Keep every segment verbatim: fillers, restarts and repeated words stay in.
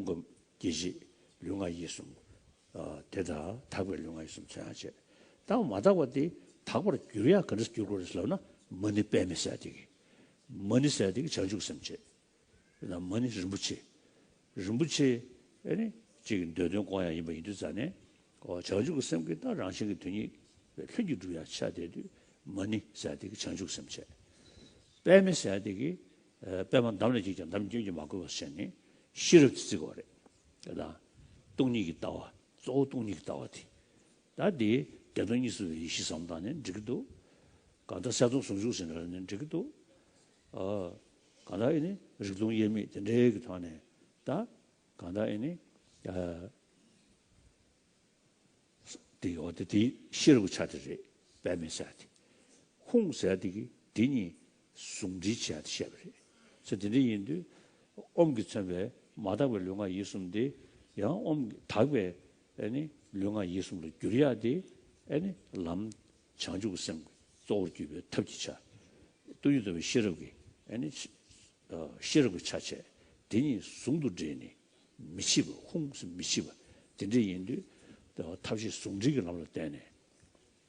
ཁོང་གི་སྐྱེ་མཆེད་ལུས་ངག་ཡིད་གསུམ། ཨ། དེ་དག་དག་པའི་ལུས་ངག་ཡིད་གསུམ་མཚོན་ཡང་བྱེད། ད་མ་དག་པ་དེ་དག་པར་འགྱུར་ཡག་ག་འདྲ་འགྱུར་དགོས་རེད་ལབ་ན། མ་ཎི་པདྨེ་ཟེར་དེ་གི། མ་ཎི་ཟེར་དེ་གི་བྱང་ཆུབ་སེམས་བྱེད། ན་མ་ཎི་རིན་པོ་ཆེ། རིན་པོ་ཆེ། ཨེ་ནི་གཅིག་གི་འདོད་དོན་སྐོང་ཡག་ཡིན་པ་ཡིན་དུས་ཙང་ནས། ཨོ། བྱང་ཆུབ་ཀྱི་སེམས་ཀྱི་ད་རང་བཞིན་གྱི་དོན་གཉིས་ལྷུན་གྱིས་གྲུབ་ཡག་ཆ་དེ་དུས་མ་ཎི་ཟེར་དེ་གི་བྱང་ཆུབ་སེམས་བྱེད། པདྨེ་ཟེར་དེ་གི། ཨ། པདྨ་འདམ་ལས་སྐྱེས་ཀྱང་འདམ་སྐྱོན་གྱིས་མ་གོས་པ་ཟེར་ནས་ཤེས་རབ་དེ་བརྩི་དགོས་རེད། དེ་དང་སྟོང་ཉིད་ཀྱི་ལྟ་བ། གཙོ་བོ་སྟོང་ཉིད་ཀྱི་ལྟ་བ་དེ། ད་དེ་བདེ་སྟོང་གཉིས་སུ་མེད་པའི་ཡེ་ཤེས་བསམ་བློ་བཏང་ནས་འགྲིག་གི་འདུག་གང་ལྟར་གསལ་སྟོང་ཟུང་འཇུག་ཟེར་ནས་འགྲིག་གི་འདུག་ཨ། གང་ལྟར་ཨེ་ནི་རིག་སྟོང་དབྱེར་མེད་དེ་འདྲའི་གི་ཐོག་ནས། ད་གང་ལྟར་ཨེ་ནི། ཨ། དེ་འོ་དེ་དེའི་ཤེས་རབ་ཀྱི་ཆ་དེ་རེད། པདྨེ་ཟེར་དེ། ཧཱུྃ་ཟེར་དེ་གིས་དེ་གཉིས་ཟུང་འབྲེལ་བྱས་ཏེ་བཤད་པ་རེད། ཟེར་དེ་འདྲ་ཡིན་དུས། ཨོཾ་གྱིས་མཚོན་པའི་མ་དག་པའི་ལུས་ངག་ཡིད་གསུམ་དེ་ཡང་ཨོཾ་གྱིས་དག་པའི། ཨེ་ནི་ལུས་ངག་ཡིད་གསུམ་ལ་བསྒྱུར་ཡག་དེ། ཨེ་ནི་ལམ་བྱང་ཆུབ་ཀྱི་སེམས་ཀྱི་གཙོ་བོར་གྱུར་པའི་ཐབས་ཀྱི་ཆ། སྟོང་ཉིད་རྟོགས་པའི་ཤེས་རབ་ཀྱི། ཨེ་ནི་ཤེས་རབ་ཀྱི་ཆ་བྱས། དེ་གཉིས་ཟུང་དུ་འབྲེལ་ནས་མི་ཕྱེད་པ། ཧཱུྃ་ཟེར་མི་ཕྱེད་པ་དེ་འདྲ་ཡིན་དུས། ཐབས་ཤེས་ཟུང་འབྲེལ་གྱི་ལམ་ལ་བརྟེན་ནས།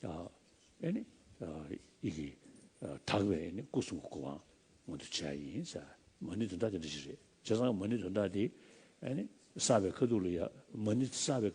ཨ། ཨེ་ནི། ཨ། ཡི་གེ། ཨ། དག་པའི་ཨེ་ནི་སྐུ་གསུམ་གྱི་གོ་འཕང་མངོན་དུ་བྱ་ཡིན་ཟེར། མ་ཎི་དོན་དག་དེ་འདྲ་ཞིག་རེད། བྱས་ཙང་མ་ཎི་དོན་དག་དེ། ཨེ་ནི་བསགས་པའི་ཁ་ཐུག་ལ་ཡ། མ་ཎི་བསགས་པའི།